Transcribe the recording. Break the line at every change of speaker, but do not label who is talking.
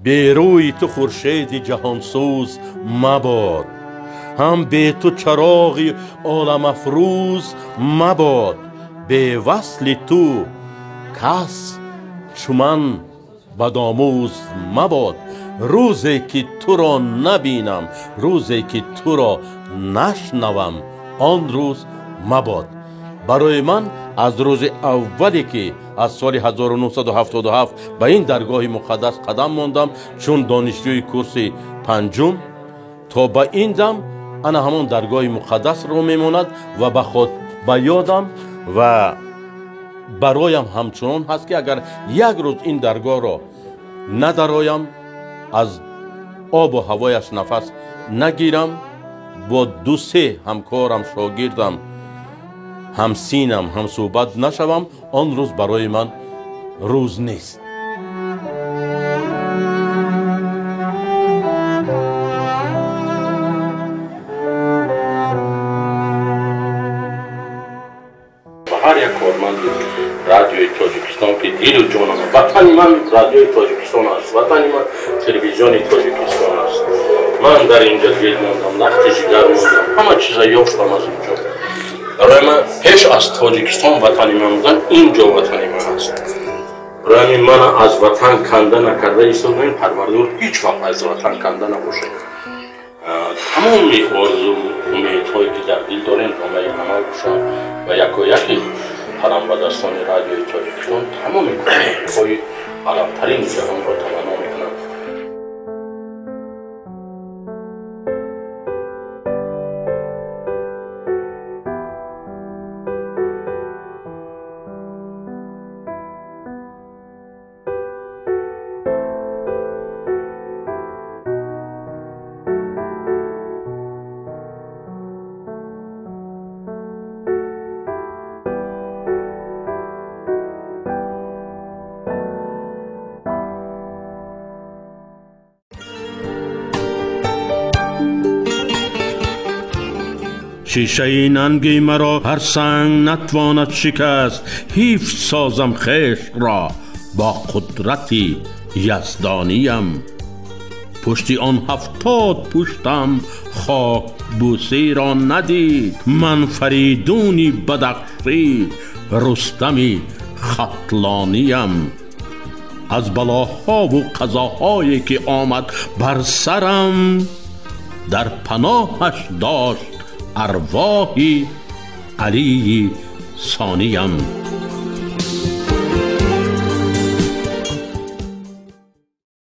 Берӯи ту хуршеди ҷаҳонсӯз мабод, ҳам бе ту чароғи оламафрӯз мабод. Бевасли ту кас чуман бадомӯз мабод. Рӯзе ки туро набинам, рӯзе ки туро нашнавам, он рӯз мабод. Барои ман аз рӯзи аввале ки аз соли 1977 ба ин даргоҳи муқаддас қадам мондам, чун донишҷӯи курси панҷум, то ба ин дам ана ҳамон даргоҳи муқаддасро мемонад ва ба ёдам ва бароям ҳамчунон ҳаст ки агар як рӯз ин даргоҳро надароям, аз обу ҳавояш нафас нагирам, бо ду-се ҳамкорам, шогирдам, ҳамсинам ҳамсӯҳбат нашавам, он рӯз барои ман рӯз нест. Ба ҳар як корманди радиои Тоҷикистон ки дилу ҷонам, ватани ман радиои Тоҷикистон аст, ватани ман телевизиони Тоҷикистон аст. Ман дар инҷа дил мондам, лахти ҷигар мондам, ҳама чиза ёфтам аз инҷо. Барои ман пеш аз Тоҷикистон ватани ман будан, ин ҷо ватани ман аст. Барои ман аз ватан канда накарда истодаем, Парвардигор ҳеҷ вақт аз ватан канда набошад. Тамоми орзу умедҳое ки дар дил дорем ҷомаи амал бошад ва якояки қаламбадастони радиои Тоҷикистон тамоми кӯшишҳои баландтарини ҷаҳонро таманно мекунам. Шишаи нанги маро ҳар санг натвонад шикаст, ҳифз созам хешро бо қудрати яздониям. Пушти он 70 пуштам хок бусеро надид, ман Фаридуни Бадахшӣ, Рустами Хатлониям. Аз балоҳову қазоҳое ки омад бар сарам, дар паноҳаш дошт арвоҳи Алии Сониям.